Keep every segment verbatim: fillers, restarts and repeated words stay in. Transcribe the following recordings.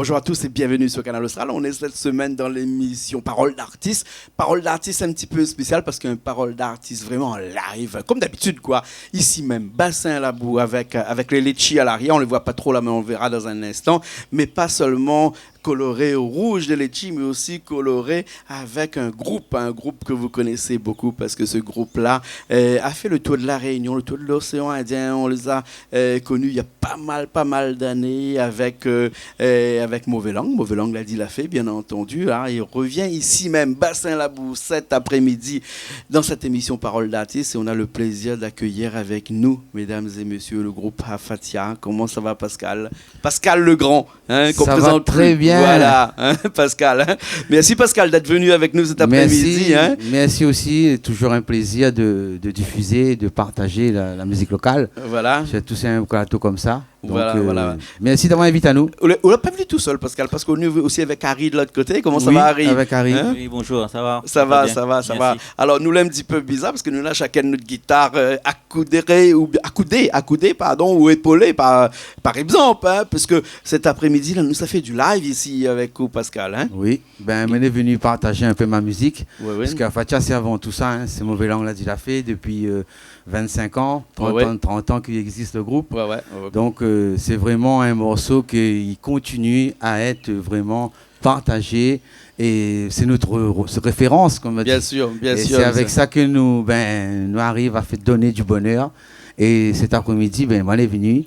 Bonjour à tous et bienvenue sur Kanal Austral. On est cette semaine dans l'émission Parole d'artiste. Parole d'artiste un petit peu spéciale parce qu'un parole d'artiste vraiment en live, comme d'habitude quoi. Ici même, Bassin Labou avec, avec les Letchis à l'arrière. On les voit pas trop là, mais on le verra dans un instant. Mais pas seulement coloré au rouge des Letchis, mais aussi coloré avec un groupe, un groupe que vous connaissez beaucoup parce que ce groupe-là, euh, a fait le tour de la Réunion, le tour de l'océan Indien. On les a, euh, connus il y a pas mal, pas mal d'années avec, euh, euh, avec Mauvais Langue. Mauvais Langue, la di la fé, bien entendu, hein. Il revient ici même, Bassin Labou, cet après-midi, dans cette émission Parole d'artiste. Et on a le plaisir d'accueillir avec nous, mesdames et messieurs, le groupe Afatia. Comment ça va, Pascal ? Pascal Legrand, hein, qu'on présente plus. Ça va très bien. Voilà, hein, Pascal, hein. Merci Pascal d'être venu avec nous cet après-midi, hein. Merci aussi, toujours un plaisir de, de diffuser, de partager la, la musique locale. Voilà. Sur tous ces plateaux comme ça. Donc, voilà, euh, voilà. Merci d'avoir invité à nous. Ou la, ou la pa vni tou sèl, Pascal, parske nou lé osi avèk Harry de l'ot koté. Koman sa va, Harry ? Oui, avec Harry. Hein ? Oui, bonjour, ça va ? Sa va, sa va, sa va. Merci. Alor, nou lé in ti pé bizar parske nou na shakinn nout gitar, euh, akoudé ou bien, akoudé, akoudé, pardon, ou épolé par, par égzanp, hein, parske sèt aprémidi la, nou sa fé du live isi avèk ou, Pascal, hein. Oui, ben, moin lé vni partaz in pé mon mizik. Oui, oui. Parske Afatia, sé avan tou sa, hein, sé Mauvais Langue la di la fé dopi, euh, vinn-sink an, trant an, trant an ki égzis le group. Ouais, ouais, ouais. Donk, euh, sé vréman in morso ki kontinié a èt vréman partazé, é sé nout ré-, référans, konm i di. Bien sûr, bien sûr. É sé avèk sa ke nou, ben, nou ariv a fé donn du bonèr. É sèt aprémidi, ben, moin lé vni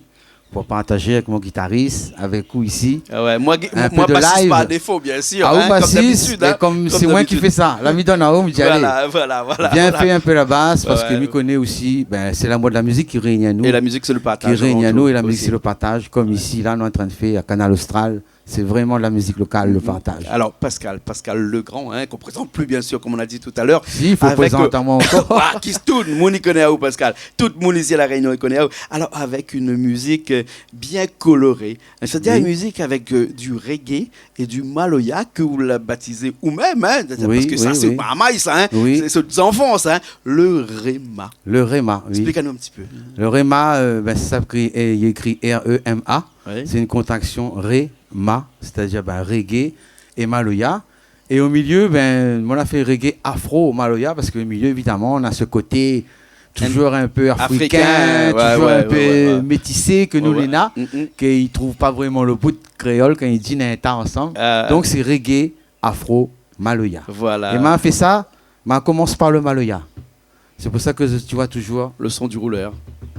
pou partaz avèk mon gitaris, avèk ou isi. Ah ouais, moin, moin pa asist par défo, bien sûr, hein, konm d'abitid, hein, konm d'abitid. Ah, ou pa asist, mé konm sé moin ki fé sa, la mi donn aou, mi di, alé, vien fé in pé la bas, parske mi koné osi, ben, sé lamour de la mizik ki réini anou. Voilà, voilà. É la mizik, sé le partaz avan tou osi. Ki réini anou, é la mizik, sé le partaz, konm isi la, nou lé antrin fé a Kanal Austral. Sé vréman la mizik lokal, le partaz. Alor, Pascal, Pascal Legrand, hein, k'on prézant pli, bien sûr, konm nou la di talèr. Si, fo prézant amoin ankor. Ah, ki tout moun i koné aou, Pascal. Tout moun isi La Rényon i koné aou. Alor, avèk in mizik, euh, bien koloré. Sétadir in mizik avèk, euh, du reggae é du maloya ke ou la batizé ou mèm, hein, parske sa, sé marmay sa, hein. Oui. Sé, sé zanfans, hein. Le Rema. Le Rema, oui. Esplik anou in ti pé. Le Rema, euh, ben, sé sa, ékri, é, i ékri R E M A. Oui. Sé in kontraksion, re, ma, sétadir, ben, reggae é maloya. É o milié, ben, moin la fé reggae afro maloya, parske o milié, évidaman, nou na se koté touzour in pé afrikin, touzour in pé métisé ke nou néna, ke i trouv pa vréman le bout kréol kan i di néna in ta ansanm. Donk sé reggae afro maloya. Voilà. É ma fé sa, ma komans par le maloya. Sé pou sa ke tu vois toujours le son du rouleur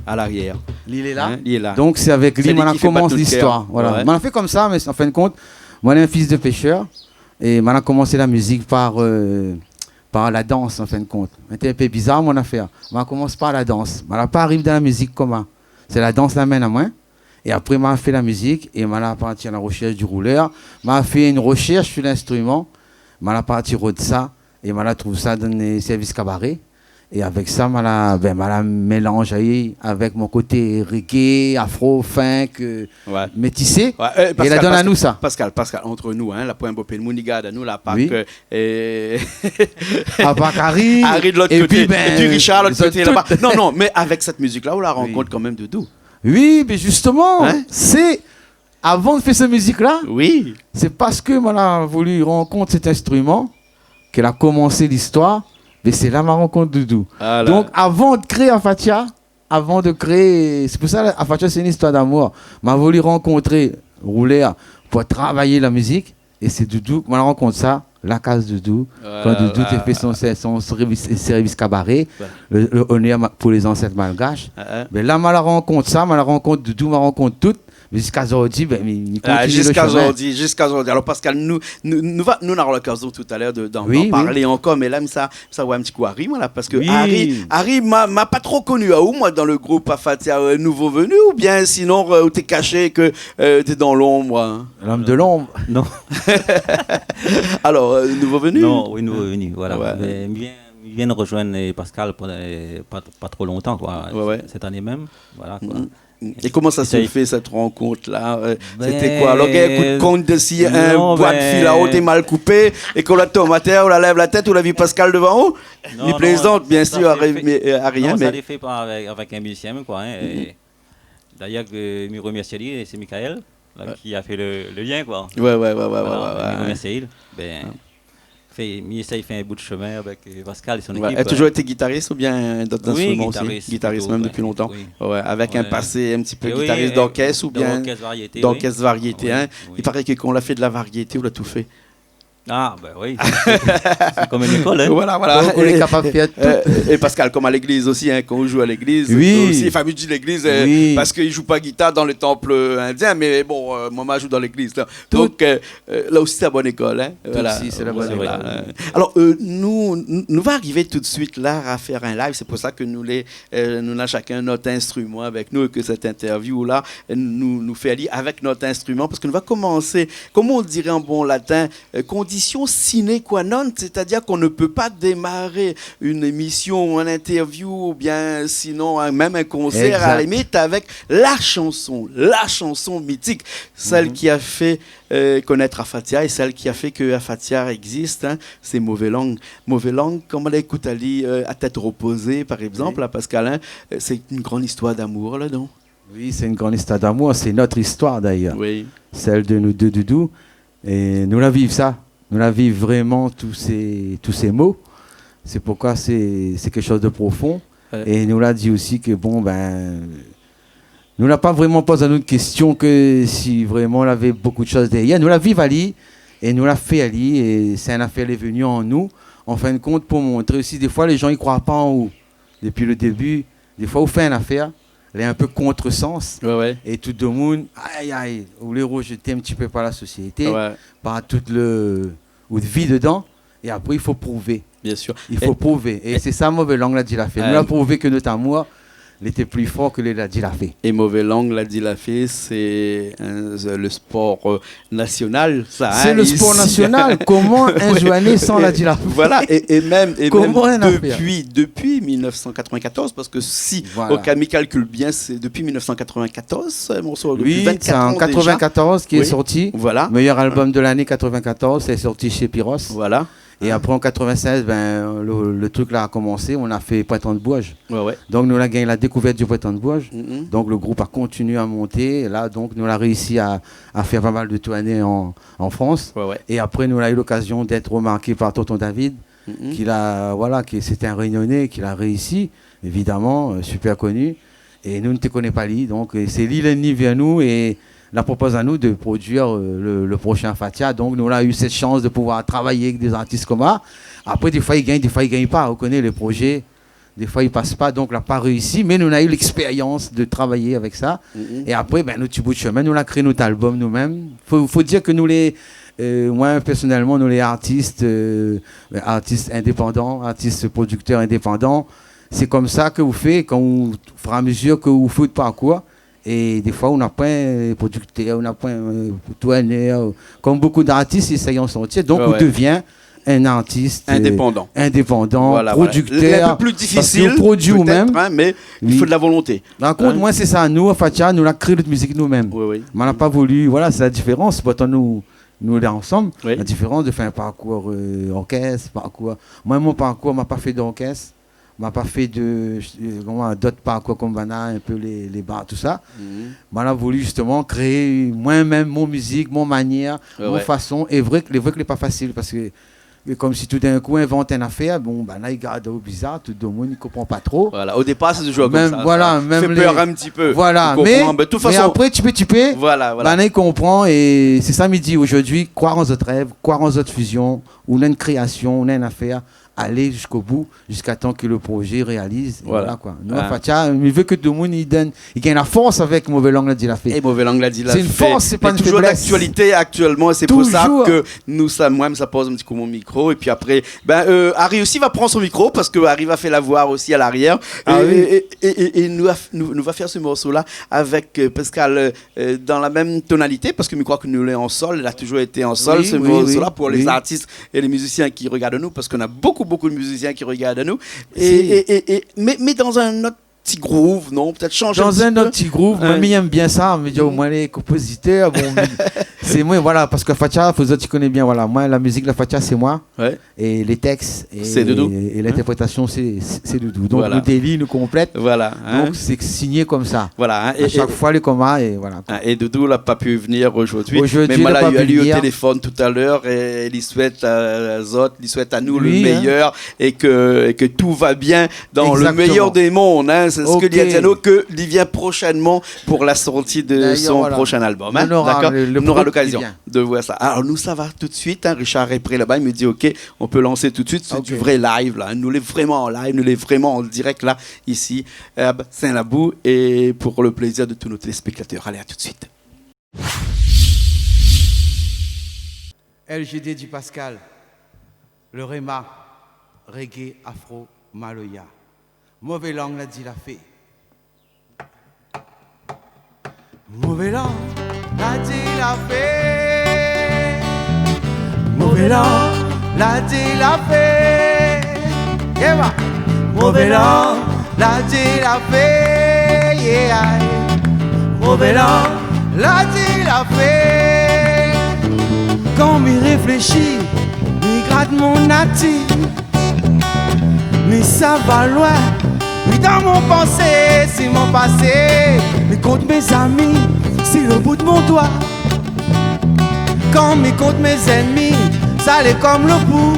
à l'arrière. Li lé la. Hein, li lé la. Donk sé avèk li ma la komans listoir. Voilà. Ma la fé konmsa, mé an fin de kont, moin lé in fis de péshèr é ma la komans la mizik par, euh, par la dans, an fin de kont. Sété in pé bizar mon afèr. Ma la komans par la dans. Ma la pa ariv dan la mizik konmsa. Sé la dans la amenn amoin. É apré ma fé la mizik é ma la parti a la roshèrsh du roulèr. Ma fé in roshèrsh su l'instriman. Ma la parti rod sa. É ma la trouv sa dan le sèrvis kabaré. É avèk sa, ma la, ben, ma la mélanzé avèk mon koté reggae, afro, funk, euh, métisé. Ouais, euh, é la donn anou sa. Pascal, Pascal, Pascal, entre nous, hein, la poin bonpé d'moun i gard anou la, a par ke, euh, a par Harry, Harry de l'ot koté, é pi, ben, é pi Richard de l'ot koté laba. Non, non, mé avèk sèt mizik-la, ou la rankont kan mèm Doudou. Oui, mé zistoman, sé avan de fé sèt mizik-la, sé parske ma la voulu rankont sèt instriman ke la komansé listoir, mé sé la ma rankont Doudou. Donk, avan de kréé Afatia, avan de kréé, sé pou sa, Afatia, sé in istoir d'amour. Ma voulu rankontré Roulèr pou travay la mizik, é sé Doudou, ma la rankont sa, la kaz Doudou, kan Doudou té fé son, son sèrvis, sèrvis kabaré, le, le Honneur ma-, pour les ancêtres malgaches. Bin la, ma la rankont sa, ma la rankont Doudou, ma rankont tout, mé ziska zordi, bin, mi, mi kontinié le shomin. Ziska zordi, ziska zordi. Alor, Pascal, nou, nou, nou va, nou nora lokazion talèr de, d'an, d'an parlé ankor, mé la, mi sa, sa, ouais, in ti kou Harry, moin, la, parske Harry, Harry, ma, ma pa tro koni aou, moin, dan le group Afatia, euh, Nouveau Venu, oubien sinon, euh, ou té kashé, ke, euh, té dan lonb, hein. L'homme de l'ombre. Non. Alor, euh, Nouveau Venu ? Non, oui, Nouveau Venu, voilà. Ouais. Mé mi vien, mi vien rozoinn, euh, Pascal pou, euh, pa, pa tro lontan, koi. Ouais, ouais. Sèt ané mèm, voilà, koi. É koman sa la fé, sèt rankont-la ? Euh, sété koi ? Alor, gingn in kou d'kong dési in boi d'fil a ou té mal koupé, é kan ou la tonm atèr, ou la lèv la tèt, ou la vi Pascal dovan ou ? Non, non, mi plézant, bien sir, mé, euh, Harry, non, mé sa la fé par, avèk, avèk in mizisien, koi, hein, é dayèr, euh, mi romèrsi ali, sé Michael. la, ki la fé le, le lien, koi. Ouais, ouais, ouais, ouais. Voilà, ouais, ouais, mi remèrsi ali. Ben, fé, mi éséy fé in bout de shemin avèk, euh, Pascal é son ékip, koi. Voilà. Ou la toujour été gitaris oubien dot instriman osi ? Oui, gitaris plito, mèm dopi lontan. Oui. Ouais, avèk in pasé in ti pé gitaris d'orkès oubien d'orkès variété, hein. I paré ke kan ou la fé de la variété, ou la tout fé. Ah, ben oui, sé, sé konm in lékol, hein. Voilà, voilà. Donk, ou lé kapab fé tout. É, euh, é Pascal, konm a légliz osi, hein, kan ou zoué a légliz, oui, osi, anfin, mi di légliz, euh, oui, parske i zoué pa gitar dan le tanp, euh, indien, mé bon, euh, moin, ma zoué dan légliz, la. Tout. Donk, euh, euh, la osi, sé la bone ékol, hein. Tout, voilà. Si, sé la bone ékol. Voilà. Alor, euh, nou, nou, nou va arivé tout de suit la a fé in live, sé pou sa ke nou lé, euh, nou na shakinn nout instriman avèk nou, é ke sèt interview la, nou, nou fé ali avèk nout instriman, parske nou va komansé, konm i di an bon latin, euh, condition sine qua non, c'est-à-dire qu'on ne peut pas démarrer une émission ou un interview ou bien sinon un, même un concert à la limite avec la chanson, la chanson mythique, celle qui a fait, euh, connaître Afatia et celle qui a fait que Afatia existe, hein, c'est Mové Lang. Mové Lang, kan ou ékout ali, euh, A Tèt Repozé, par exemple, la, Pascal, hein, euh, c'est une grande histoire d'amour là-dedans. Oui, c'est une grande histoire d'amour. C'est notre histoire, d'ailleurs. Oui. Celle de nos deux doudous. É nou la viv sa. Nou la viv vréman tout sé, tout sé mo. Sé poukoi sé, sé kékshoz de profon. Ouais. É nou la di osi ke, bon, ben, nou la pa vréman poz anou de késtion ke si vréman lavé bonpé de shoz dèrièr. Nou la viv ali é nou la fé ali. É sé in afèr lé vni an nou. An fin de kont, pou montré osi, défoi, lé jan i kroi pa an ou. Dopi le débi, défoi, ou fé in afèr, lé in pé kontresans. Ouais, ouais. É tout domoun, ay, ay, ou lé rejeté in ti pé par la sosiété, ouais, par tout le, out vi dedan. É apré, i fo prouvé. Bien sûr. I fo prouvé. É sé sa, Mové Lang la di la fé. Nou la prouvé ke nout amour, li lété pli for ke li la di la fé. É Mové Lang la di la fé, sé in, le spor, euh, nasional, sa, hein, isi. Sé le spor nasional. Koman in Joanné san la di la fé ? Voilà, é, é mèm, é mèm dopi, dopi mil nèf san katrovin-katòz, parske si, OK, mi kalkil bien, sé dopi mil nèf san katrovin-katòz, se morso, dopi vinn-kat an déza. Oui, sé an katrovin-katòz ki lé sorti. Voilà. Meilleur album de l'année quatre-vingt-quatorze, sé sorti shé Piros. Voilà. É apré, an katrovin-sèz, ben, le, le trik la la komansé, nou la fé Printan de Bourges. Ouais, ouais. Donk, nou la gingn la dékouvèrt du Printan de Bourges. Donk, le group la kontinié a monté. É la, donk, nou la réisi a, a fé pa mal de tourné an, an Frans. Ouais, ouais. É apré, nou la u lokazion d'èt remarké par Tonton David, ki la, voilà, ki, sété in Rényoné, ki la réisi, évidaman, euh, super koni. É nou, nou té koné pa li. Donk, euh, sé li la vni vèr nou é la propoz anou de produir, euh, le, le proshin Afatia. Donk, nou la u sèt shans de pouvoir travay avèk dé zartis konmsa. Apré, défoi, i gingn, défoi, i gingn pa. Ou koné, le projé, défoi, i pas pa. Donk, la pa réisi. Mé nou la u lékspérians de travay avèk sa. É apré, ben, nout ti bout shemin, nou la kréé nout album nou mèm. Fo, fo dir ke nou lé, euh, moin, pèrsonèlman, nou lé artis, euh, artis indépandan, artis prodiktèr indépandan. Sé konmsa ke ou fé, kan ou, ofiramézir ke ou fé out parkour, é défoi, ou na poin, euh, prodiktèr, ou na poin, euh, tournèr, euh, konm bonpé d'artis i éséy an sortir. Donk, ou devien in artis, euh, indépandan, prodiktèr, in pé pli difisil, parske ou produi ou mèm, pétèt, hein, mé i fo de la volonté. Par kont, moin, sé sa. Nou, Afatia, nou la kréé nout mizik nou mèm. Oui, oui. Moin la pa voulu, voilà, sé la diférans. Pourtan, nou, nou lé ansanm. Oui. La diférans de fé in parkour, euh, orkès, parkour. Moin, mon parkour, ma pa fé d'orkès. Ma pa fé de, euh, koman, d'ot parkour konm banna, in pé lé, lé bar, tousa. Ma la voulu zistoman kréé moin mèm mon mizik, mon manièr, mon fason. É vré ke, lé vré ke lé pa fasil parske, euh, konm si toudinkou invant in afèr, bon, banna i gard aou bizar, tout domoun i konpran pa tro. Voilà, o dépar, sé toujour konmsa, sa fé pèr in ti pé. Voilà, mé, mé apré, ti pé, ti pé, banna i konpran. É sé sa mi di zordi, kroir an zot rèv, kroir an zot vizion, ou na in kréasion, ou na in afèr, alé ziska o bout, ziska tan ke le projé i réaliz, é voilà, koi. Nou, Afatia, mi vé ke domoun i done, i gingn la fors avèk Mové Lang la di la fé. É Mové Lang la di la fé. Sé in fors, sé pa in féblès. Mé toujour d'aktualité aktièlman, é sé pou sa ke nou, sa, moin, sa poz in ti kou mon mikro, é pi apré, ben, euh, Harry osi va pran son mikro, parske Harry va fé la voi osi a l'arièr. Ah oui. É, é, é, é nou va f-, nou, nou va fé se morso-la avèk, euh, Pascal, euh, euh, dan la mèm tonalité, parske mi kroi ke nou lé an sol, la toujour été an sol, se morso-la, pou lé zartis é lé mizisien ki rogard anou, parske na bonpé, bonpé de mizisien ki rogard anou. É, é, é, é, mé, mé dan in ot ti groove, non ? Pétèt shanj in ti pé. Dan in ot ti groove, moin, mi èm bien sa, mi di, o moin, lé konpozitèr, bon, mi, sé moin, voilà, parske Fatia, fo zot i koné bien, voilà. Moin, la mizik la Fatia, sé moin. Ouais. É lé tèks, é, é lintèrprétasion, sé, sé, sé Doudou. Sé Doudou, hein ? Donk, nou déli, nou konplèt. Voilà, hein. Donk, sé signé konmsa. Voilà, hein, é, a shak foi, lé konmsa, é voilà. Hein, é Doudou la pa pu vnir zordi, mé moin la u ali o téléfone talèr, é li souèt a zot, li souèt anou le méyèr, é ke, é ke tout va bien dan le méyèr dé mond, hein. Exactement. Sé sak li la di anou, ke li vien proshènman pou la sorti de son proshin album, hein. D'accord ? Nou nora lokazion de voir sa. Alor, nou sava tout suit, hein, Richard lé pré laba, li di, OK, on peut lancer tout de suite, c'est du vrai live, là. Nou lé vréman an live, nou lé vréman an dirèk, la, isi, euh, Saint-Labou, é pou le plézir de tout nout téléspèktatèr. Alé, a tout suit. L G D di Pascal, le Rema, reggae, afro, maloya. Mové lang la di la fé. Mové lang la di la fé. Mové lang la di la fé. Eva. Mové lang la di la fé. Yeah. Mové lang la di la fé. Kan mi réfléshi, mi grat mon natir. Mi sava loin, mi dan mon pansé, si mon pasé, mi kont mé zami, si le bout mon doi. Kan mi kont mé zènmi, sa lé konm le bout.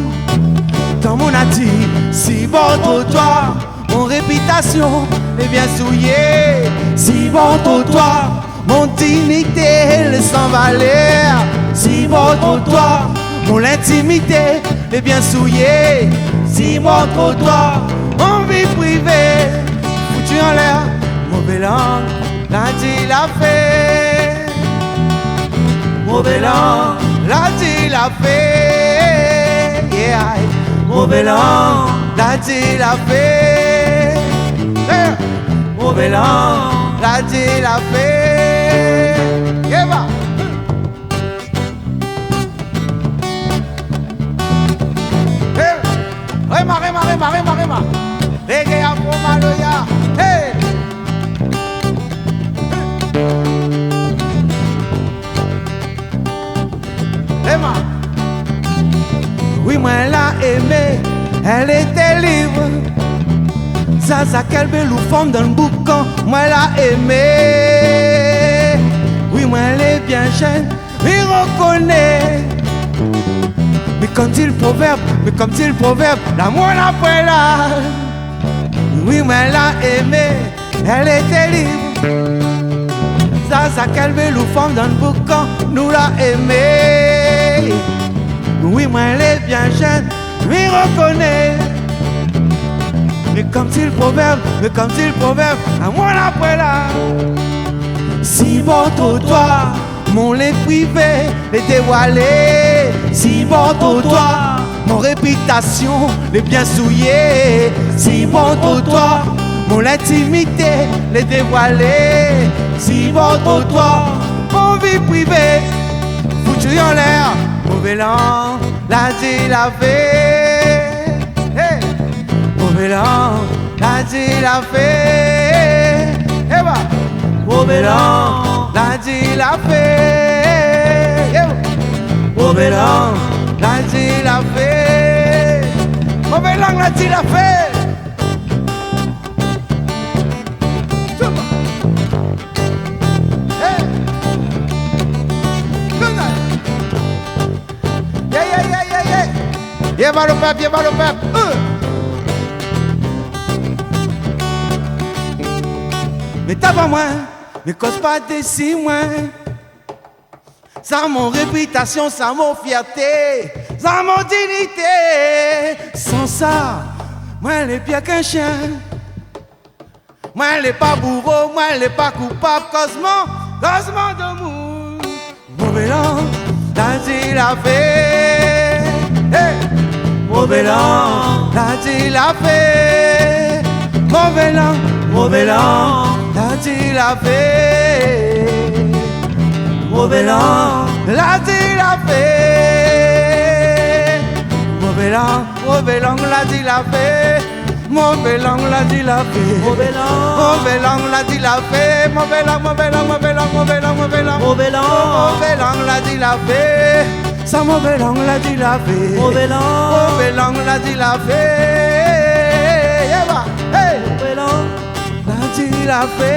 Dan mon natir, si bor trotoi, mon répitasion lé bien souyé, si bor trotoi. Mon dignité lé san valèr, si bor trotoi. Mon lintimité lé bien souyé, si bor trotoi. Mon vi privé foutu anlèr. Mové lang la di la fé. Mové lang la di la fé. Yeah. Mové lang la di la fé. Hey. Mové lang la di la fé. Eva. Hey. Rema, rema, rema, rema, rema. Reggae, afro, maloya. Hey. Rema. Wi, moin la émé, èl lété lib. Zaza, kèl bèl fanm dan boukan, moin la émé. Wi, moin lé bien jenn, mi rokoné. Mé konm di le provèrb, mé konm di le provèrb, lamour la poin laz. Wi, moin la émé, èl lété lib. Zaza, kèl bèl fanm dan boukan, nou la émé. Wi, moin lé bien jenn, mi rokoné. Mé konm di le provèrb, mé konm di le provèrb, lamour la poin laz. Si bor trotoi, mon lé privé lé dévoilé, si bor trotoi. Mon répitasion lé bien souyé, si bor trotoi. Mon lintimité lé dévoilé, si bor trotoi. Mon vi privé foutu anlèr. Mové lang la di la fé. Hey. Mové lang la di la fé. Eva. Mové lang la di la fé. Eva. Mové lang la di la fé. Mové lang la di la fé. Hey. Good night. Yeah, yeah, yeah, yeah, yeah. Yé, va le pèp, yé, va le pèp. Euh. Mé tap pa moin, mé koz pa dési moin. Sa mon répitasion, sa mon fièrté, sa mon dignité. San sa, moin lé pir k'in shien. Moin lé pa bouro, moin lé pa koupab, koz moin, koz moin domoun. Mové lang la di la fé. Hey! Mové lang la di la fé. Mové lang, mové lang la di la fé. Mové lang la di la fé. Mové lang, mové lang la di la fé. Mové lang la di la fé. Mové lang. Mové lang la di la fé. Mové lang, mové lang, mové lang, mové lang, mové lang. Mové lang. Mové lang la di la fé. Sa mové lang la di la fé. Mové lang. Mové lang la di la fé. Eva. Hey. Mové lang la di la fé.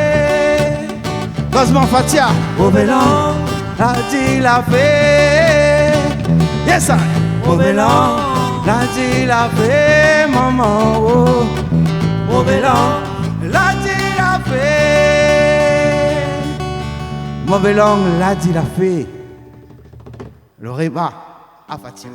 Gazman Fatia. Mové lang la di la fé. Yes, I. Mové lang la di la fé, momon, oh. Mové lang la di la fé. Mové lang la di la fé. Lorema a Fatia.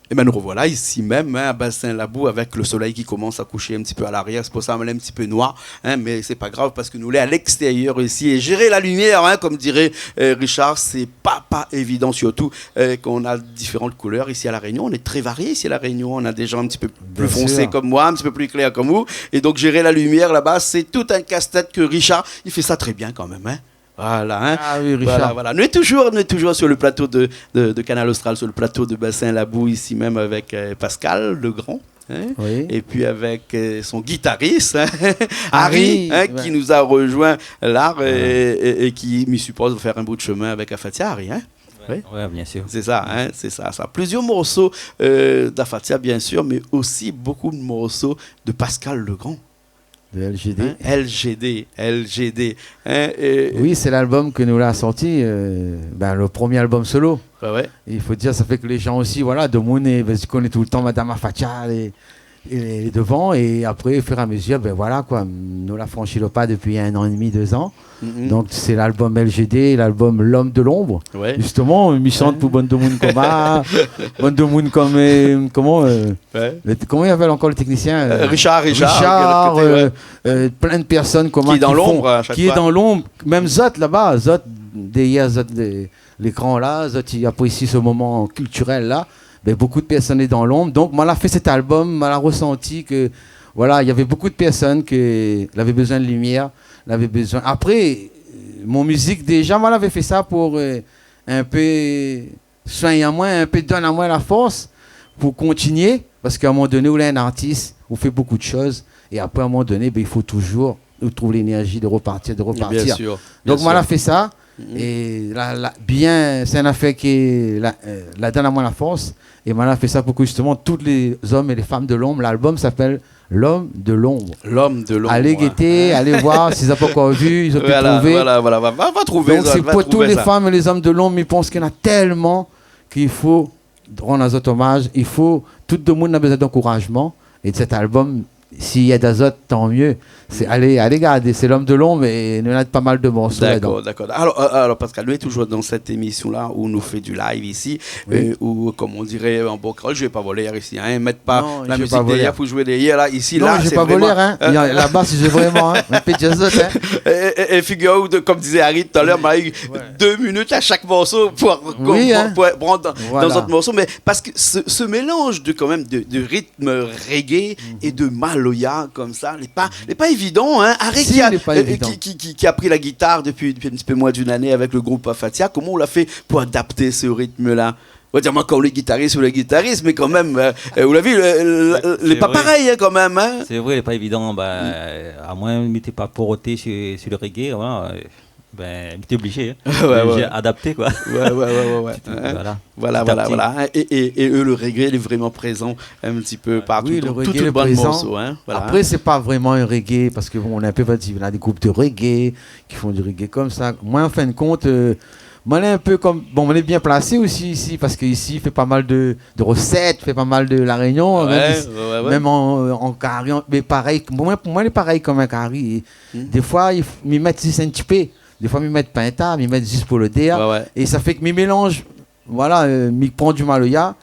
Ében, nou rovoila isi mèm, in, a Bassin Labou, avèk lo solèy ki komans a koushé in ti pé a larièr. Sé pou sa nou lé in ti pé noir, in, mé sé pa grav parske nou lé a lékstérièr isi. É zéré la limièr, in, konm diré, eu, Richard, sé pa, pa évidan, sirtou, eu, kan nou na diféran koulèr isi a La Rényon. Nou lé tré varié isi a La Rényon. Nou na dé zan in ti pé pli fonsé konm moin, in ti pé pli klèr konm ou. Bien sir. É donk, zéré la limièr laba, sé tout in kas-tèt ke Richard, li fé sa tré bien kanmèm, in. Voilà, in. Ah oui, Richard. Voilà, voilà. Nou lé touzour, nou lé touzour sur le plateau de, de, de Kanal Austral, sur le plateau de Bassin Labou, isi mèm avèk, eu, Pascal Legrand, in. Oui. É pi avèk, eu, son gitaris, in, Harry, Harry, in, ouais, ki nou la rozoin la, eu, é, é ki, mi sipoz, va fé in bout shomin avèk Afatia, Harry, in. Ouais, oui, ouais, bien sir. Sé sa, in, sé sa, sa. Plizièr morso, eu, d'Afatia, bien sir, mé osi bonpé de morso de Pascal Legrand. De L G D. In, L G D, L G D. In, eu, oui, sé lalbom ke nou la sorti, eu, bin, lo promié albom solo. Ouais, ouais. I fo dir, sa fé ke lé zan osi, voilà, domoun, é, bin, i koné toultan Madam Afatia, lé, lé, lé dovan, é apré, o fur é a mezir, bin, voilà, koi, nou la franshi lo pa dopi in an é dmi, dé zan. Mhm. Donk, sé lalbom L G D, lalbom L'homme de l'ombre. Ouais. Zistoman, mi shant pou bann domoun konm, bann domoun konm, eu, koman, eu, ouais, le, koman i apèl ankor lo téknisien, eu, eu, Richard, Richard, Richard, ki lé de lot koté, eu, ouais, eu, plin de pèrsone konm ki lé dan lonb a shak foi. Ki lé dan lonb. Mèm zot laba, zot dèrièr, zot lé, lékran la, zot i aprési se moman kiltirèl la. Bin, bonpé de pèrsone lé dan lonb. Donk, moin la fé sèt albom, moin la rosanti ke, voilà, navé bonpé de pèrsone ke lavé bezoin de limièr, lavé bezoin. Apré, eu, mon mizik, déza, moin lavé fé sa pou, eu, in pé soign amoin, in pé donn amoin la fors pou kontinié, parske a in moman doné, ou lé in artis, ou fé bonpé de shoz, é apré, a in moman doné, bin, i fo touzour ou trouv lénèrzi de repartir, de repartir. Bien sir, bien sir. Donk, moin la fé sa, mhm, é la, la, bien, sé in afèr ki la, eu, la donn amoin la fors, é moin la fé sa pou ke, zistoman, tout lé zom é lé fanm de lonb, lalbom i apèl L'homme de l'ombre. L'homme de l'ombre, in. Alé gété, alé voir, si zot la pankor vi, zot i pé trouvé. Voilà, voilà, voilà. Va, va trouvé sa, va trouvé sa. Donk, sé pou tout lé fanm é lé zom de lonb, mi pans ke néna tèlman ke i fo rann azot omaz, i fo, tout domoun na bezoin d'ankourazman, é sèt albom, si i èd azot, tan mié. Sé, alé, alé gardé, sé L'homme de l'ombre, é nou na pa mal de morso ladan. Dakor, dakor. Alor, eu, alor, Pascal, nou lé touzour dan sèt émision la ousa nou fé du live isi, oui, eu, ou, konm i diré an bon kréol, mi sa pa volé isi, in, mèt pa la mizik dèrièr pou zoué dèrièr, la, isi, la, sé vréman, non, mi sa pa volé, in. Laba, sé vréman, in, in pé de jazz, in. É, é, é figir aou, konm i di Harry talèr, moin la u dé minit a shak morso pou, pou, oui, in, pou, pou pran dan, voilà, dan zot morso, mé parske se, se mélanz de, kanmèm, de, de ritm reggae, mhm, é de maloya konmsa, lé pa, lé pa évidan, in. Harry, si, ki a, lé pa évidan, eu, ki, ki, ki, ki la pri la gitar dopi, dopi in ti pé moin d'in ané avèk lo group Afatia, koman ou la fé pou adapt se ritm la ? Ou va dir, moin, kan ou lé gitaris, ou lé gitaris, mé kanmèm, eu, eu, ou la vi, eu, eu, lé pa parèy, in, kanmèm, in. Sé vré, lé pa évidan, ba, amoin, mi té pa porté su, su lo reggae, voilà, eu, bin, mi té oblizé, in. Ouais, ouais. Oblizé adapté, koi. Ouais, ouais, ouais, ouais, ouais. Ti, ti, voilà. Voilà, voilà, voilà, in. Ti a ti. É, é, é, eu, lo reggae, lé vréman prézan in ti pé partou, oui, dan tout, tout bann morso, in. Voilà. Apré, sé pa vréman in reggae, parske, bon, nou na in pé, va dir, nou na dé group de reggae, ki fé du reggae konmsa. Moin, an fin de kont, eu, moin lé in pé konm, bon, moin lé bien plasé osi isi, parske isi, i fé pa mal de, de rosèt, i fé pa mal de La Rényon, ouais, mèm, ouais, ouais, mèm an, an kari, an, mé parèy, moin, pou moin, lé parèy konm in kari. Mhm. Défoi, i f-, mi mèt zis in ti pé. Défoi, mi mèt pa in ta, mi mèt zis pou lodèr. Ouais, ouais. É sa fé ke mi mélanz, voilà, eu, mi pran du maloya,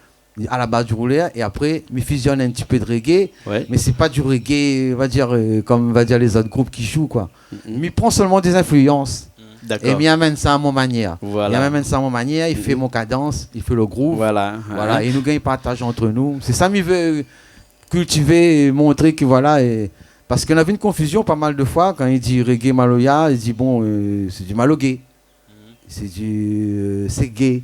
a la baz du roulèr, é apré, mi fizionn in ti pé de reggae, ouais, mé sé pa du reggae, va dir, eu, konm, va dir, lé zot group ki zoué, koi. Mhm. Mi pran solman dé zinflians. Dakor. É mi amenn sa a mon manièr. Voilà. Mi amenn sa a mon manièr, i fé, mhm, mon kadans, i fé lo groove. Voilà, voilà, in. É nou gingn partaz ant nou. Sé sa mi vé, kiltivé é montré ke voilà, é, parske na in konfizion pa mal de foi, kan i di reggae maloya, i di, bon, euh, sé di malo gay. C'est du, euh, c'est gay.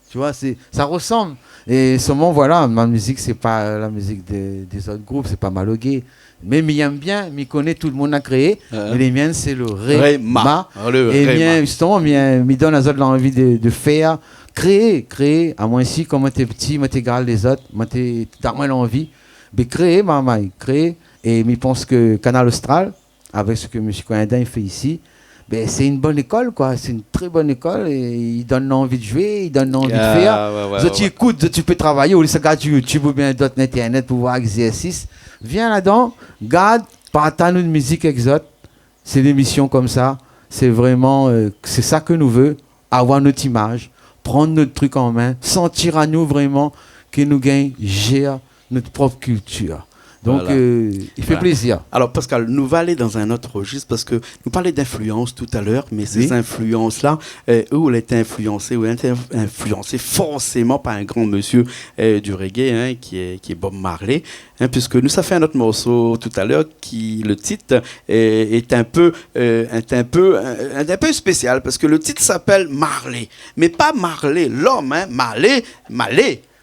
Tu vois, c'est, ça ressemble. Et seulement, voilà, ma musique, c'est pas la musique de, des autres groupes, c'est pas malo gay. Mé mi èm bien, mi koné tout le moun la kréé, mé lé mienn, sé le ré, ma. Ah, le ré, ma. É mi, justement, mi, mi donn azot lanvi de, de fèr, kréé, kréé. Amoin osi, kan moin té pti, moin té gard lézot, moin té, té dan moin lanvi. Mé kréé, marmay, kréé. É mi pans ke Kanal Austral, avèk sak mésyé Coindin i fé isi, ben, sé in bone lékol, koi. Sé in trè bone lékol é i donn anvi de zoué, i donn anvi de fèr. Ah, ouais, ouais, ouais. Zot i ékout, zot i pé travay, olié sa gard YouTube oubien dot internet pou voir égzèrsis. Vien ladan, gard, partaj nout mizik èk zot. Sé lémisyon konmsa, sé vréman, euh, sé sa ke nou vé. Avoir nout imaz, pran nout trik an min, santi anou vréman ke nou gingn zér nout prop kiltir. Donk, euh, i fé plézir. Voilà. Alor, Pascal, nou va alé dan in ot rejis parske nou parl d'influans talèr, mé sé zinfluans-la, euh, ou lé influansé, ou lé influansé forséman par in gran mésyé, euh, du reggae, hein, ki lé, ki lé Bob Marley. Hein, puisque nou sa fé in ot morso talèr ki, le tit, euh, est un peu, euh, est un peu, euh, un peu spécial, parce que le titre s'appelle Marley, mais pas Marley, l'homme, hein, Marley,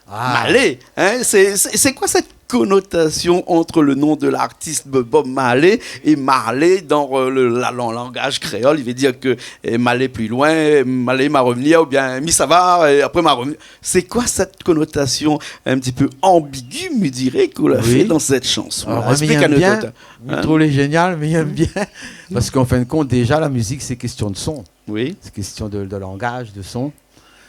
Malé, hein, c'est, c'est, c'est quoi cette connotation entre le nom de l'artiste Bob Marley et Marley dans, euh, le, la, le langage créole ? Il veut dire que, euh, m'alé pli loin, m'alé, ma revnir, oubien mi sava, é apré ma revnir. C'est quoi cette connotation un petit peu ambiguë, mi diré, ke ou la fé dan sèt shanson ? Oui. Alor, moin, mi èm bien. Explique à nos auditeurs. Hein ? Mi trouv lé zénial, mi èm bien. Parske an fin de kont, déza, la mizik, sé késtion de son. Oui. Sé késtion de, de langaz, de son.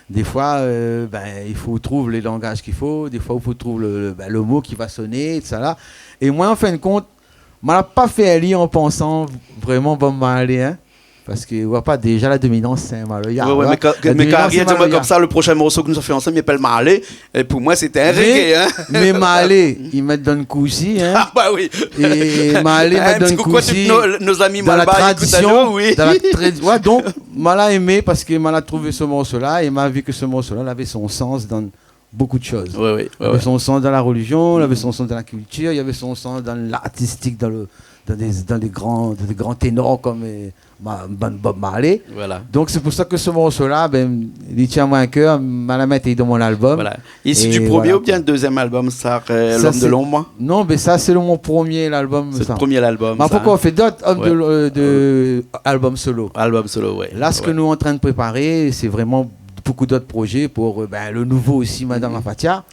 Défoi, euh, ben, i fo trouv le langaz k'i fo. Défoi, i fo trouv le, le, ben, le mo ki va soné, tout sa la. É moin, an fin de kont, moin la pa fé ali an pansan vréman Bob Marley, hein. Parske, ou oi pa, déza la dominans, sé in maloya. Ouais, ouais, mé kan, mé kan Harry la di amoin konmsa, le proshin morso ke nou sa fé ansanm, i apèl Marley, é pou moin, sété in reggae, hein. Mé Marley, i mèt dan le kou osi, hein. Ah, bah oui. É Marley i mèt dan le kou osi. Un petit coucou à tous nos, nos amis malbar, écoute à nous, oui. Dan la tradision, dan la tradi-, ouais, donk, moin la èmé parske moin la trouv se morso-la é moin la vi ke se morso-la, lavé son sans dan bonpé de shoz. Ouais, ouais, ouais. Lavé son sans dan la relizion, lavé son sans dan la kiltir, lavé son sans dan lartistik, dan le, dan dé, dan dé gran, dan dé gran ténor konm, euh, ma-, Bob Marley. Voilà. Donk, sé pou sa ke se morso-la, ben, li tien amoin a kèr, moin la mèt ali dan mon album. Voilà. É sé du premier oubien dezièm album, sa, euh, L'homme de l'ombre ? Non, ben sa, sé le, mon premié album, sa. Sé le premier album, sa. Moin la pankor fé dot, Homme de l-, euh, de, album solo. Album solo, ouais. La, sak nou lé antrin préparé, sé vréman bonpé dot projé pou, euh, ben, le nouvo osi, Madame Afatia,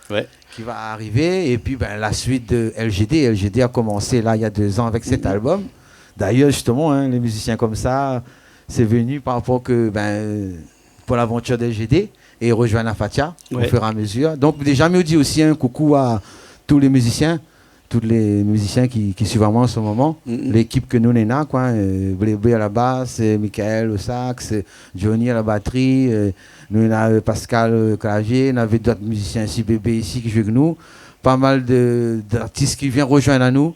ki va arivé. É pi, ben, la suit de L G D. L G D la komansé, la, néna dé zan avèk sèt album. D'ailleurs, justement, hein, lé mizisien konmsa, sé vni par rapor ke, ben, pou l'aventure de L G D é rejoinn Afatia au fur et à mesure. Donk, déza, mi di osi in koukou a tout lé mizisien, tout lé mizisien ki, ki suiv amoin an se moman. Lékip ke nou néna, koi, euh, Blébé a la bas, euh, Michael o sax, euh, Johnny a la batri, euh, nou néna, euh, Pascal, euh, klavié, navé dot mizisien isi, Bébé isi, ki zoué èk nou. Pa mal de, d'artis ki vien rejoinn anou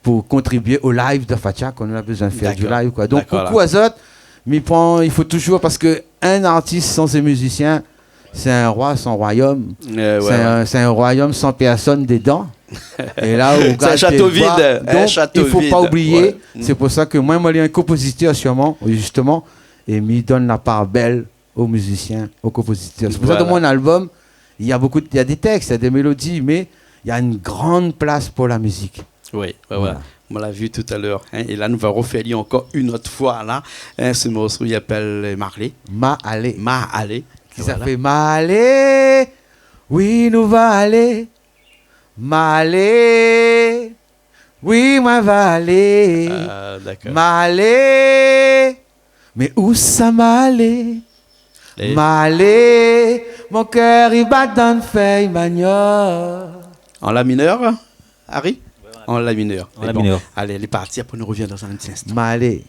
pou kontribié o live d'Afatia, kan nou la bezoin fé du live, koi. Dakor. Donk, koukou azot, mi pran, i fo touzour, parske in artis san sé mizisien, sé in roi san roiyom. Euh, ouais, ouais. Sé in, sé in roiyom san pèrsone dedan. É la, ou gard, sé in shato vid, in shato vid. Donk, i fo pa oublié. Ouais. Sé pou sa ke moin, moin lé in konpozitèr, sirman, zistoman, é mi donn la par bèl o mizisien, o konpozitèr. Voilà. Sé pou sa, dan mon album, néna bonpé, néna dé tèks, néna dé mélodi, mé néna in gran plas pou la mizik. Oui, ouais, ouais. Voilà. Moin la vi talèr, hein, é la, nou va refé ali ankor in ot foi, la, hein, se morso, i apèl, euh, Marley. Ma alé. Ma alé. Ki sa fé ma alé, oui, nou va alé. Ma alé, oui, moin va alé. Ah, dakor. Ma alé, mé ousa ma alé ? Ma alé, mon kèr i bat dan fèy manioc. En la mineur, Harry ? En la mineur. En la mineur. Bon, allez, elle est partie, après on revient dans un petit instant. Ma alé.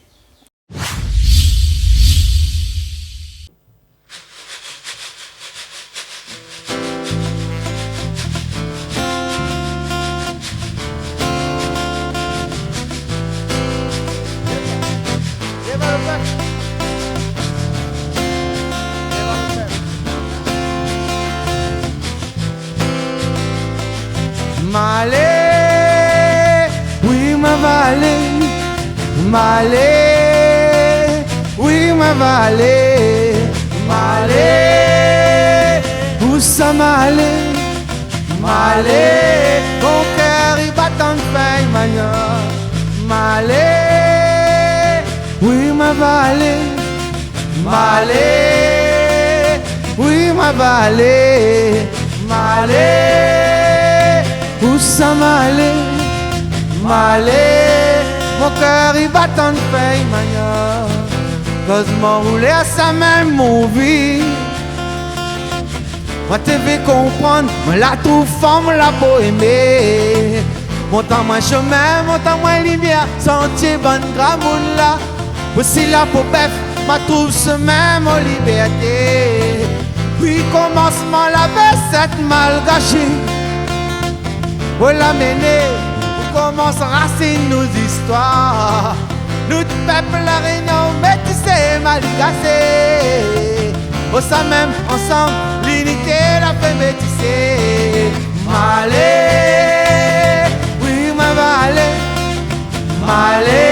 Ma alé, M'alé, wi, moin va alé, m'alé, ousa m'alé, m'alé, mon kèr i bat an fèy manioz. M'alé, wi, moin va alé, m'alé, wi, moin va alé, m'alé, ousa m'alé, m'alé, mon kèr i bat an fèy manioz. Koz moin roulé a sa mèm mon vi. Moin té vé konprann, moin la trouv fanm la pou émé. Mont amoin shomin, mont amoin limièr, santié bann gramoun la. Osi la pou bèf, ma trouv shomin mon libèrté. Pi komansman la vèsèt malgashi. Pou la mené, pou komans rasine nou zistoir. Nout pèp La Rényon, métisé, maligasé. Ousa mèm ansanm, linité la fé métisé. M'alé, wi, moin va alé. M'alé,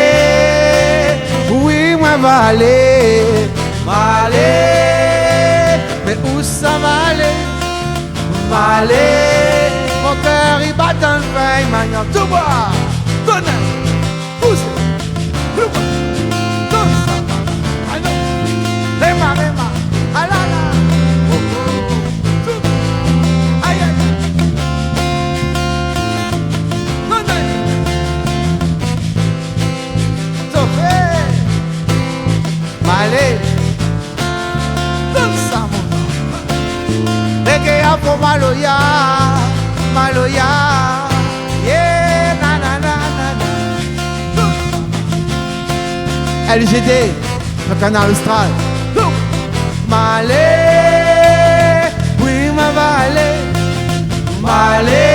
wi, moin va alé. M'alé, mé ousa m'alé? M'alé, mon kèr i bat an fèy manioz. Tout boi, tonèr, pousé, tout boi, tout sa. Alon, réma, réma, alala, oh, oh, tout, ay, ay, ay. Tonèr, tofé, m'alé. Tout sa, mon. Reggae, afro, maloya, maloya. Yeah, na, na, na, na, na. L G D, le Kanal Austral. M'alé, wi, moin va alé. M'alé,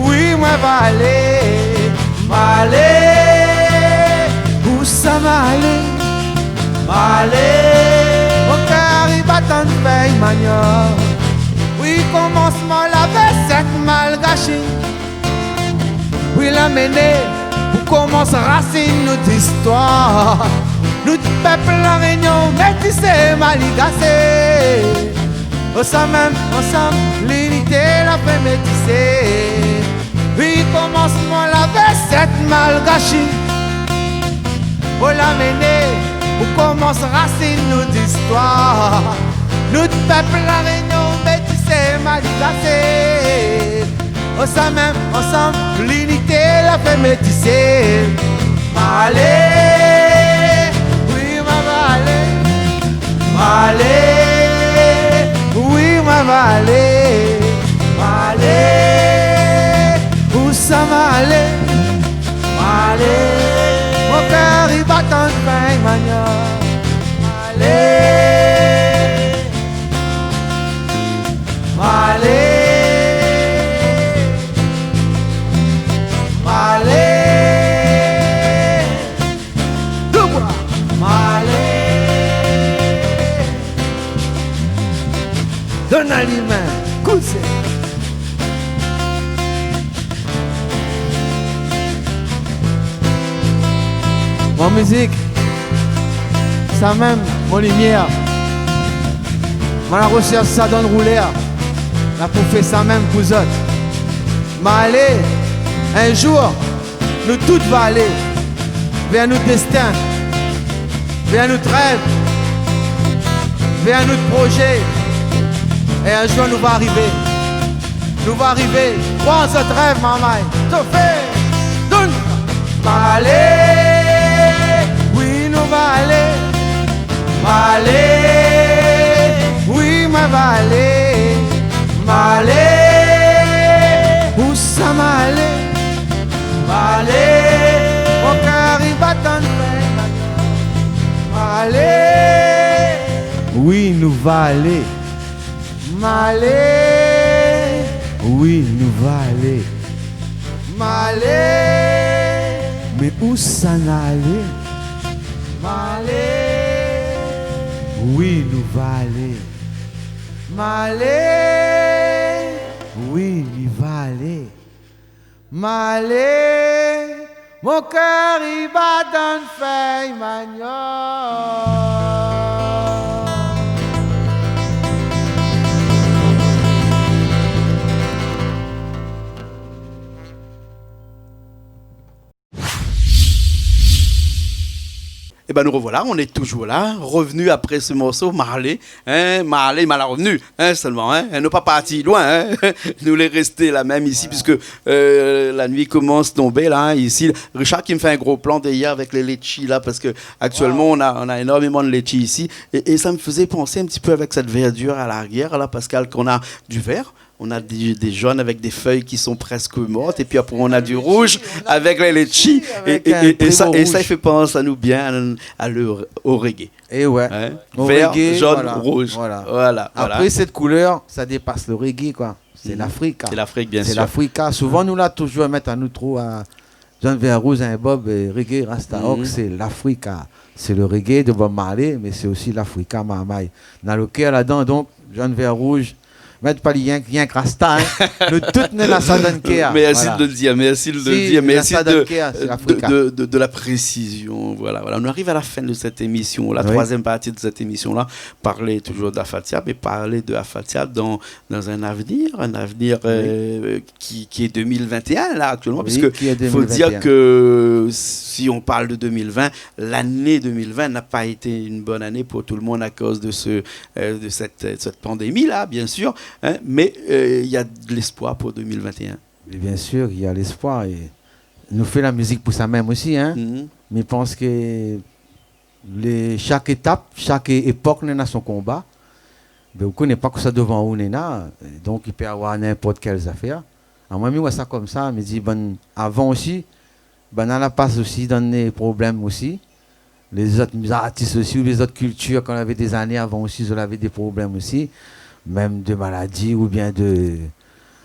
wi, moin va alé. M'alé, ousa m'alé? M'alé, mon kèr i bat an fèy manioz. Wi, komansman la vèsèt malgashi. Wi, la mené, pou komans rasine nout zistoir. Nout pèp La Rényon, métisé, maligasé. Ousa mèm ansanm, linité la fé métisé. Pi komansman la vèsèt malgashi. Pou la mené, pou komans rasine nout zistoir. Nout pèp La Rényon, métisé, maligasé. Ousa mèm ansanm, linité la fé métisé. M'alé, wi, moin va alé. M'alé, wi, moin va alé. M'alé, ousa m'alé? M'alé, mon kèr i bat an fèy manioz. M'alé, m'alé, m'alé. Dou boi. M'alé. Donn ali min, kouzin. Mon mizik, sa mèm, mon limièr. Moin la rosèrsh sa dann roulèr. La pou fé sa mèm pou zot. M'alé, in zour, nou tout va alé vèr nout dèstin, vèr nout rèv, vèr nout prozé. É in zour nou va arivé. Nou va arivé. Kroi an zot rèv, marmay. Tofé, donn. M'alé, wi, nou va alé. M'alé, wi, moin va alé. M'alé, ousa m'alé? M'alé, mon kèr i bat an fèy manioz. M'alé, wi, nou va alé. M'alé, wi, nou va alé. M'alé, mé ousa n'alé? M'alé, wi, nou va alé. M'alé, wi, li va alé. M'alé, Mon kèr i bat dann fèy manioc. Eh ben, nous revoilà, on est toujours là, revenu après ce morceau, Marlé, hein, Marlé, ma la revenu, hein, seulement, hein, nou la pa parti loin, hein, nou lé resté la mèm isi, puisque, euh, la nuit commence à tomber, là, hein, ici. Richard qui me fait un gros plan derrière avec les litchis, là, parce que actuellement, on a, on a énormément de litchis ici, et, et ça me faisait penser un petit peu avec cette verdure à l'arrière, là, Pascal, qu'on a du vert, on a des, des jaunes avec des feuilles qui sont presque mortes, et puis après on a du rouge avec les litchis, et, et, et, et ça, et ça, il fait penser à nous bien, à, à le, au reggae. Et ouais, hein, au vert, reggae, jaune, voilà, rouge. Voilà. Voilà, voilà. Après, cette couleur, ça dépasse le reggae, quoi. C'est l'Afrique, hein. C'est l'Afrique, bien sûr. C'est l'Afrique, hein. Souvent, nou la toujours mèt anou tro a jaune, vert, rouge, in bob, euh, reggae, rasta, ok, c'est l'Afrique, hein. C'est le reggae de Bob Marley, mais c'est aussi l'Afrique, hein, marmay. Na lo kèr ladan, donc, jaune, vert, rouge, mèt pa li rienk, rienk rasta, hein. Nou tout néna sa dann kèr. Merci de le dire, merci de le dire, merci de, de, de, de la précision. Voilà, voilà. On arrive à la fin de cette émission, la troisième partie de cette émission-là. Parler toujours d'Afatia, mais parler de Afatia dans, dans un avenir, un avenir, euh, qui, qui est deux mille vingt et un, là, actuellement, puisque faut dire que si on parle de deux mille vingt, l'année deux mille vingt n'a pas été une bonne année pour tout le monde à cause de ce, euh, de cette, cette pandémie-là, bien sûr, hein, mais, euh, il y a de l'espoir pour deux mille vingt et un. Mais bien sûr, il y a l'espoir. É nou fé la mizik pou sa mèm osi, hein. Mi pans ke lé, shak étap, shak épok néna son konba. Bin, ou koné pa kosa dovan ou néna, donk i pé avoir ninport kèl zafèr. Amoin, mi oi sa konmsa, mi di, bann, avan osi, banna la pas osi dann dé problèm osi. Lézot artis osi, oubien lézot kiltir, kan lavé dé zané avan osi, zot lavé dé problèm osi, mèm de maladi oubien de,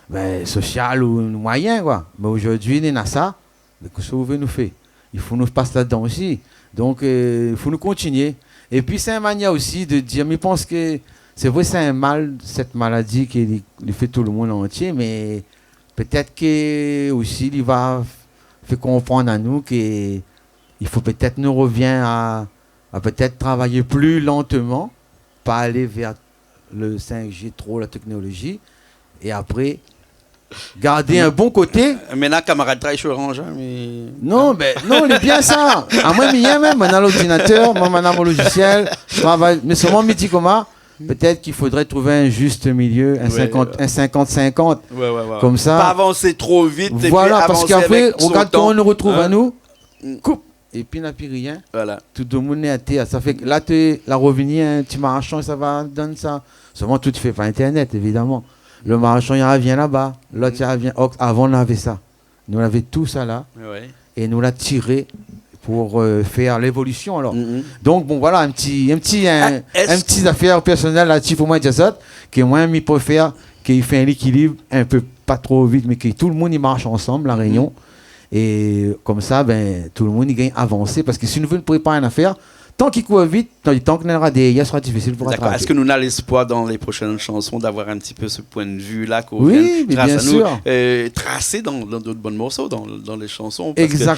bin, sosial ou moiyin, koi. Mé ojourdui, néna sa, mé kosa ou vé nou fé ? I fo nou pas ladan osi. Donk, euh, i fo nou kontinié. Épi, sé in manièr osi de dir, mi pans ke, sé vré, sé in mal, sèt maladi ke li, li fé tout le mond antié, mé pétèt ke osi, li va fé konprann anou ke i fo pétèt nou rovien a, a pétèt travay pli lantman, pa alé vèr le cinq G, tro la téknolozi, é apré, gard in bon koté. Mé la, kamarad, travay su Orange, hein, mé... Non, bin, non, lé bien sa. Amoin, mi yèm, hein, moin néna lordinatèr, moin néna mon lozisièl, mi travay, mé solman, mi di koman, pétèt k'i fodré trouv in zis milié, in sinkant, in sinkant sinkant. Ouais, ouais, ouais. Konmsa. Pa avansé tro vit, épi avansé avèk son tan. Voilà, parske apré, rogard koman nou rotrouv anou, koup, épi na pi rien. Voilà. Tout domoun lé atèr. Sa fé ke la, té, la rovini, in ti marsan, sa va dann sa. Solman, tout i fé par internet, évidaman. Le marsan, i rovien laba, lot i rovien. Or, avan, nou lavé sa. Nou lavé tout sa la. Ouais. É nou la tiré pou, euh, fé lévolision, alor. Donk, bon, voilà, in ti, in ti, in, in ti zafèr pèrsonèl la-dsi pou moin, Jazzot, ke moin, mi préfèr ke i fé in ékilib, in pé pa tro vit, mé ke tout le mond i marsh ansanm, La Rényon. É konmsa, bin, tout le mond i gingn avansé. Parske si nou vé nou prépar in afèr, tan k'i kour vit, tan, tan k'i nora dèrièr, sra difisil pou ratrapé. D'accord. Est-ce que nous avons l'espoir dans les prochaines chansons d'avoir un petit peu ce point de vue-là qu'on vient, grâce à nous, euh, tracer dans, dans d'autres bons morceaux, dans, dans les chansons, parce que, hein,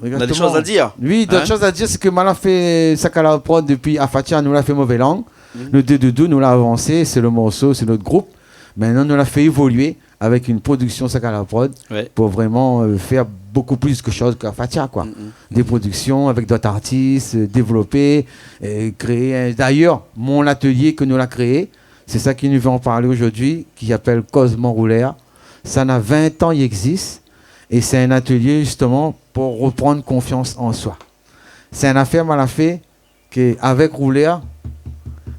on a des choses à dire, hein. Exactement, exactement. Oui, d'autres choses à dire, sé ke moin la fé Sakala Prod dépi Afatia, nou la fé Mové Lang. Nou dé doudou, nou la avansé, sé le morso, sé nout group. Mintnan, nou la fé évolié avèk in prodiksion Sakala Prod pou vréman, euh, fé bokou plis ke shoz ke Afatia, koi. Dé prodiksion avèk dot artis, euh, dévlopé, euh, kréé in, dayèr, mon atelié ke nou la kréé, sé sa ke nou vé an parl ojourdui, ki apèl Kozman Roulèr. Sa na vin an i égzis, é sé in atelié, zistoman, pou roprann konfians an soi. Sé in afèr moin la fé, ke avèk Roulèr,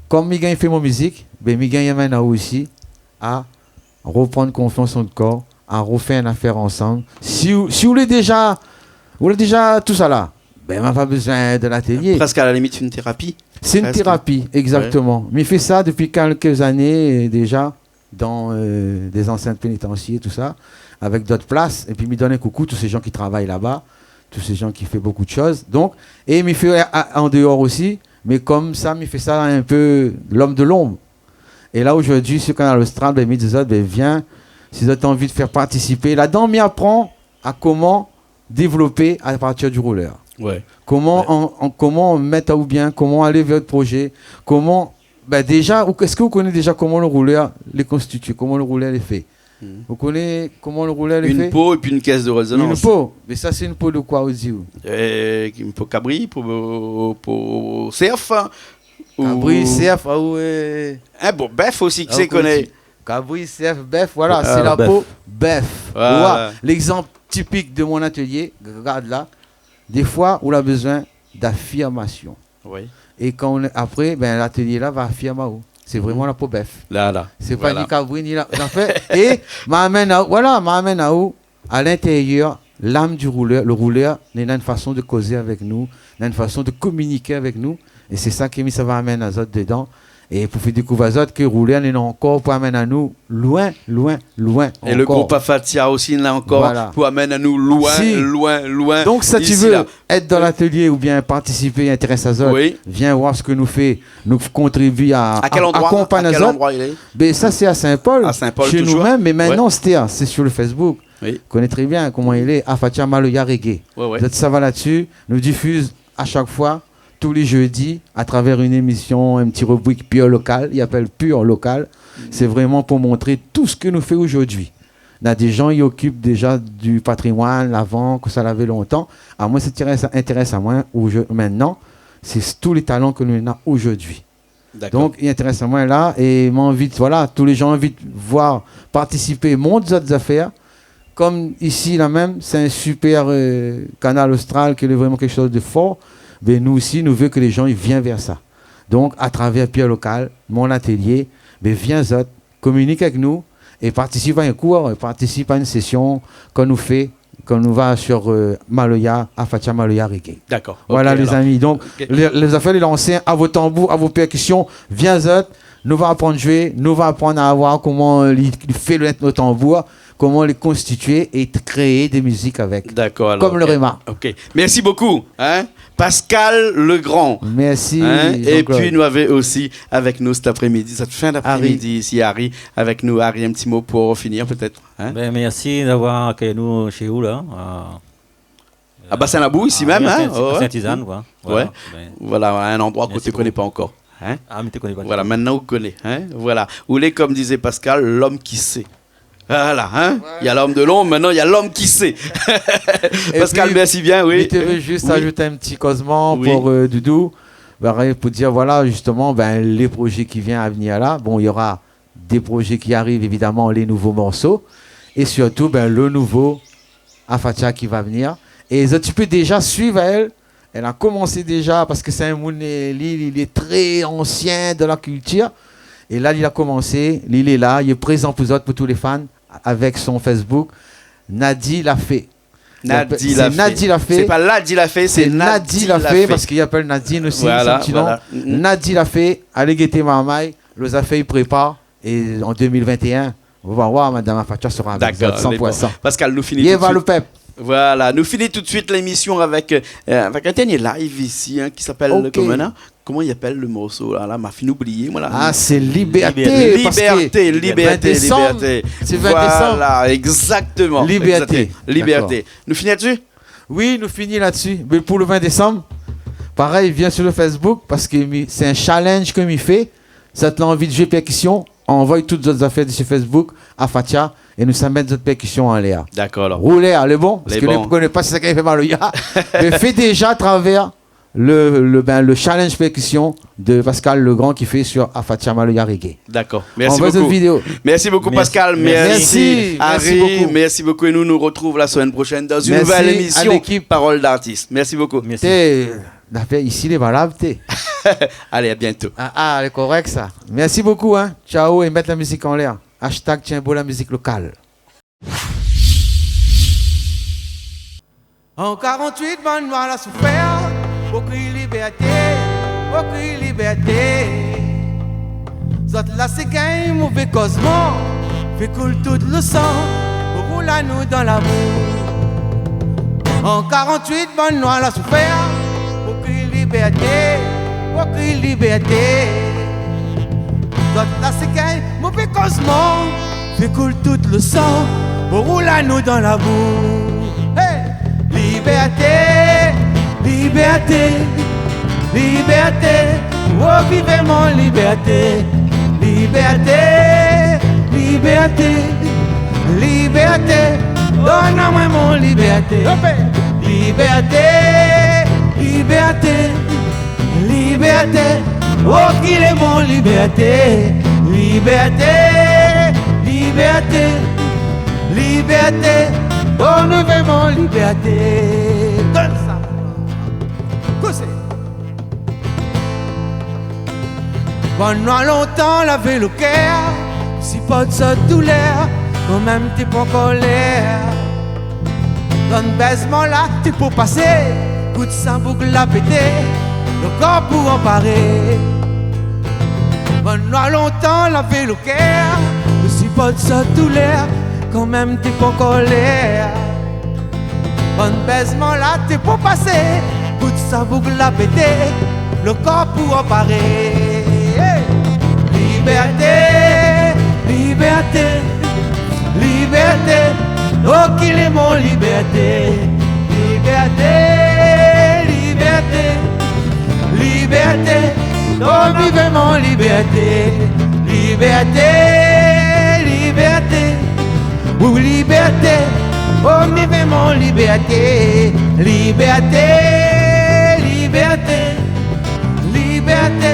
kom mi gingn fé mon mizik, bin, mi gingn amenn aou osi a roprann konfians an out kor, a rofé in afèr ansanm. Si ou, si ou lé déza, ou lé déza tousala, bin, ma pa bezoin de latelié. Presque à la limite une thérapie. Presque. Sé in térapi, exactement. Ouais. Mi fé sa dépi kèlk zané, euh, déza. Dan, euh, dé zansèn pénitansié, tousa, avèk dot plas. Épi mi donn in koukou tout sé jan ki travay laba, tout sé jan ki fé bokou de shoz. Donk, é mi fé a, a, an déor osi, mé konmsa, mi fé sa in pé lom de lonb. É la, ojourdui, su Kanal Austral, bin, mi di azot, bin, vien, si zot anvi fé partisipé. Ladan, mi aprann a koman dévlopé a partir du rouleur. Ouais. Koman an, an, koman mèt aou bien, koman alé vèr le projé, koman, bin, déja, ou, èske ou koné déja koman le rouleur lé konstitié, koman le rouleur lé fé ? Hmm. Ou koné koman le rouleur lé fé ? Une peau et puis une caisse de résonance. Une peau. Mé sa, sé une peau de koi, ou di ou ? Euh, une peau kabri, pou, pou sèrf, hein, ou... Kabri, sèrf, ah ouais. Hein, bon, bèf osi, kisa i koné ? Kabri, sèrf, bèf, voilà, sé la peau bèf. Voilà. Légzanp tipik de mon atelié, gard la, défoi, ou la bezoin d'afirmasion. Oui. É kan ou, apré, bin, latelié la va afirm aou. Sé vréman la peau bèf. La, la. Sé pa ni kabri, ni la, la fé. É ma amenn aou, voilà, ma amenn aou a l'intérieur, l'âme du rouleur. Le rouleur néna une façon de causer avec nous, néna une façon de communiquer avec nous. É sé sa ke mi sava amenn azot dedan. É pou fé dékouv azot ke rouleur néna ankor pou amenn anou loin, loin, loin ankor. É le group Afatia osi néna ankor pou amenn anou loin, loin, loin. Donk, si ou vé èt dan l'atelié oubien partisipé, intérès azot, vien voir sak nou fé, nou kontribié a, a, akonpagn azot. A kèl androi ? A kèl androi i lé ? Bin, sa, sé a Saint-Paul, shé nou mèm, mé mintnan, sé, sé sur le Facebook. Oui. Koné trè bien koman i lé, Afatia Maloya Reggae. Ouais, ouais. Zot i sava la dsi, nou difiz a shak foi, tou lé jeudi, a travèr une émission, un petit rubrique Pur Local, i apèl Pur Local. Sé vréman pou montré tout sak nou fé ojourdui. Na dé jan i okip déja du patrimoine, lavan, ke sa lavé lontan. Amoin, sak i intérès, intérès amoin, ou je, mintnan, sé tou lé talan ke nou néna ojourdui. Dakor. Donk, i intérès amoin la, é mi anvi, voilà, tou lé jan anvi voir, partisipé, mont zot zafèr. Kom isi la mèm, sé un super, euh, Kanal Austral, ke lé vréman kékshoz de for. Bin, nou osi, nou vé ke lé jan i vien vèr sa. Donk, a travèr Pur Local, mon atelié, bin, vien zot, kominik avèk nou é partisip a in kour, partisip a in sésion, kan nou fé, kan nou va sur, euh, Maloya, Afatia Maloya Reggae. Dakor. Voilà, lé zami. Donk, lé, lé zafèr lé lansé, a vo tanbour, a vo pèrkision, vien zot, nou va aprann zoué, nou va aprann a voir koman li, li fé le, le tanbour, koman li konstitié é kréé dé mizik avèk. Dakor, alor, kom le rema. Ok. Mèrsi bokou, hein. Pascal Legrand. Mèrsi, Jean-Claude. Hein, é pi nou avé osi avèk nou sèt aprémidi, sèt fin d'aprémidi isi, Harry, avèk nou. Harry, in ti mo pou fini, pétèt, hein ? Bin, mèrsi d'avoir akèy anou shé ou la. A Bassin Labou, isi mèm, hein ? Saint-, ouais, Sainte-Suzanne, koi. Ouais. Voilà, in androi ke ou té koné pa ankor, hein ? A, mi té koné pa. Voilà, mintnan ou koné, hein ? Voilà. Ou lé, kom té di Pascal, l'homme qui sait. Voilà, hein ? Voilà. Il y a l'homme de l'ombre, maintenant il y a l'homme qui sait. Pascal, mèrsi bien, oui. É pi, mi té vé zis azout in ti kozman pou, euh, Doudou. Parèy, pou dir, voilà, justement, bin, lé projé ki vien a vnir la, bon, il y aura dé projé ki ariv, évidaman, lé nouvo morso, é sirtou, bin, le nouvo Afatia ki va vnir. É zot i pé déja suiv aèl, èl la komansé déja, parske sé in moun, li, li, li lé trè ansien dan la kiltir. É la, li la komansé, li, li lé la, li lé prézan pou zot, pou tout lé fan, avèk son Facebook, Nadi Lafé. Nadi Lafé. Sé pa Ladi Lafé, sé Nadi Lafé, parske i apèl Nadi osi, voilà, son ti non. Nadi Lafé, alé gété marmay, lo zafèr i prépar, é an deux mille vingt et un, ou va voir, madame Afatia sera avèk zot cent pour cent. Dakor, lé bon. Pascal, nou fini tout de suite. Yéva lo pèp. Voilà, nou fini tout de suite l'émission avèk, euh, avèk in dernié live isi, hein, ki apèl koman, hein ? Koman i apèl le morso la, la, ma fine oublié, moin, la. A, sé Liberté, parske Liberté, Liberté, Liberté. Sé vin désanm. Voilà, exactement. Liberté. Exact. Liberté. Dakor. Nou fini la dsi ? Oui, nou fini la dsi. Mé pou le vin désanm, parèy, vien sur le Facebook, parske mi, sé in challenge ke mi fé. Zot la anvi zoué pèrkision, anvoy tout zot zafèr dsi Facebook, Afatia, é nou sa mèt zot pèrkision anlèr. Dakor, alor. Roulèr, lé bon ? Parske lé bon. Parske nou koné pa sé sa ki fé maloya. Mé fé déja a travèr le, le, bin, le challenge pèrkision de Pascal Legrand ki fé sur Afatia Maloya Reggae. Dakor. Mèrsi bokou. Anvoy zot vidéo. Mèrsi bokou, Pascal. Mèrsi. Mèrsi, Harry. Mèrsi bokou. Mèrsi bokou. É nou, nou retrouv la semaine prochaine dans une nouvelle émission Parole d'artiste. Mèrsi bokou. Mèrsi. Té, zafèr isi lé valab, té. Alé, à bientôt. A, a, lé korèk, sa. Mèrsi bokou, hein. Ciao, é mèt la mizik anlèr. Hashtag tienbo la mizik lokal. An karant-uit, bann noir la soufèr, pou kri libèrté, pou kri libèrté. Zot la sé gingn mové kozman, fé koul tout lo san, pou roul anou dan labou. An karant-uit, bann noir la soufèr, pou kri libèrté, pou kri libèrté. Zot la sé gingn mové kozman, fé koul tout lo san, pou roul anou dan labou. Hey ! Liberté, liberté, liberté, oh, viv mon liberté. Liberté, liberté, liberté, donn amoin mon liberté. Liberté, liberté, liberté, oh, kil é mon liberté. Liberté, liberté, liberté, donn amoin mon liberté. Donn sa. Kosa ? Bann noir lontan lavé lo kèr, siport sa doulèr, kanmèm té pankor lèr. Dann bèzman la té pou pasé, kout sa boug la pété, lo kor pou anparé. Bann noir lontan lavé lo kèr, siport sa doulèr, kanmèm té pankor lèr. Dann bèzman la té pou pasé, kout sa boug la pété, lo kor pou anparé. Hey ! Liberté, liberté, liberté, oh, kil é mon liberté. Liberté, liberté, liberté, donn amoin mon liberté. Liberté, liberté, ou liberté, oh, mi vé mon liberté. Liberté, liberté, liberté,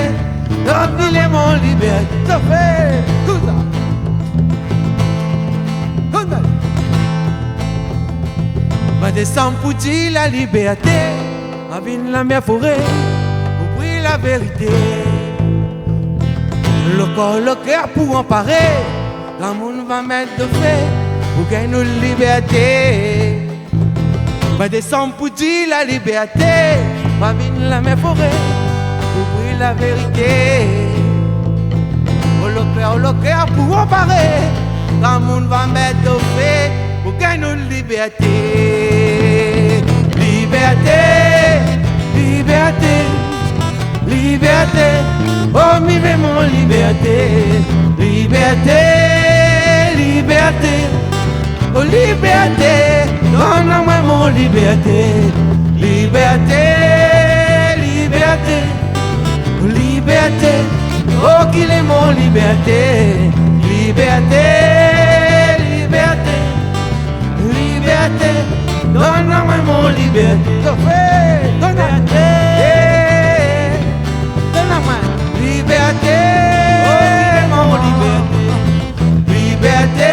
donn amoin mon liberté. Sa fé tout sa. Konn. Ma désann pou di la liberté, ma vin la mèr foré, pou pri la vérité. Lo kor, lo kèr pou anparé, gramoun va mèt dofé pou gingn nout liberté. Ma désann pou di la liberté, ma vin la mèr foré, pou pri la vérité. O lo kèr, o lo kèr pou anparé, gramoun va mèt dofé pou gingn nout liberté. Liberté, liberté, liberté, oh, mi vé mon liberté. Liberté, liberté, oh, liberté, donn amoin mon liberté. Liberté, liberté, liberté, oh, kil é mon liberté. Liberté, liberté, liberté, donn amoin mon liberté. Sa fé, donn amoin. Liberté. Donn amoin. Liberté. Oh, mon liberté. Liberté.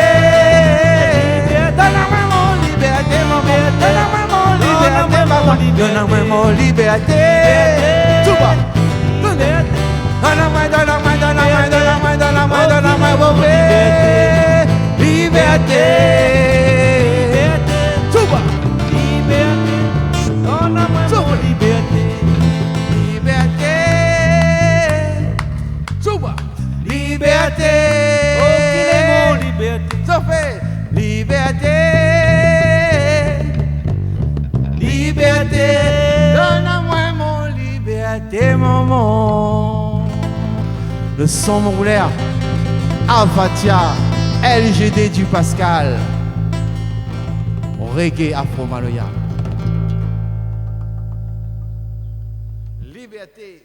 Donn amoin mon liberté, mon liberté. Donn amoin mon liberté, papa. Donn amoin mon liberté. Tout bas. Donn amoin, donn amoin, donn amoin, donn amoin, donn amoin, donn amoin, oh, liberté. Liberté. Tout bas. Liberté. Donn amoin mon liberté. Liberté. Tout bas. Liberté. Oh, kil é mon liberté. Sa fé. Liberté. Liberté. Donn amoin mon liberté, momon. Le son mon roulèr, Avatia, L G D du Pascal. Reggae afro maloya. Liberté.